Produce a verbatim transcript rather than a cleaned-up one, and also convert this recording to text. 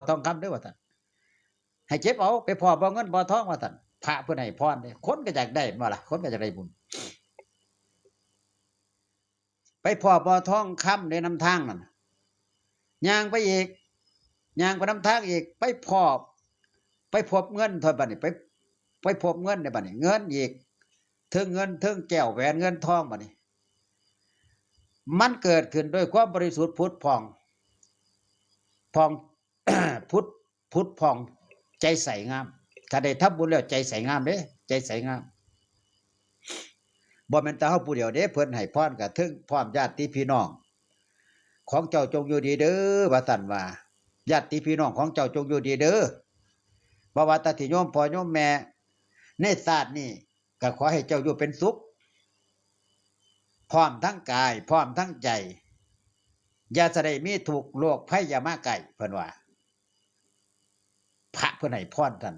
ทองคำเด้อว่าซั่น ให้เก็บเอา ไปพ้อบ่อเงินบ่อทองว่าซั่น พระเพิ่นให้พรเด้ คนก็อยากได้บ่ล่ะ คนก็อยากได้บุญ ไปพ้อบ่อทองคำในนำทางนั่น ย่างไปอีก ย่างไปนำทางอีก ไปพ้อ ไปพบเงินเท่าบัดนี้ ไป ไปพบเงินในบัดนี้ เงินอีก เทิงเงินเทิงแก้วแหวนเงินทองบัดนี้ มันเกิดขึ้นด้วยความบริสุทธิ์ผุดผ่อง ผ่อง ผุด ผุดผ่อง ใจใสงาม ถ้าได้ทำบุญแล้วใจใสงามเด้ ใจใสงาม บ่แม่นแต่เฮาผู้เดียวเด้ เพิ่นให้พรกะเทิงพร้อมญาติพี่น้อง ของเจ้าจงอยู่ดีเด้อ ว่าซั่นว่า ญาติพี่น้องของเจ้าจงอยู่ดีเด้อ บ่ว่าแต่ที่โยมพ่อโยมแม่ ในชาตินี้ ก็ขอให้เจ้าอยู่เป็นสุข พร้อมทั้งกาย พร้อมทั้งใจ อย่าจะได้มีทุกข์โรคภัยอย่ามาใกล้ เพิ่นว่า พระเพิ่นให้พรท่าน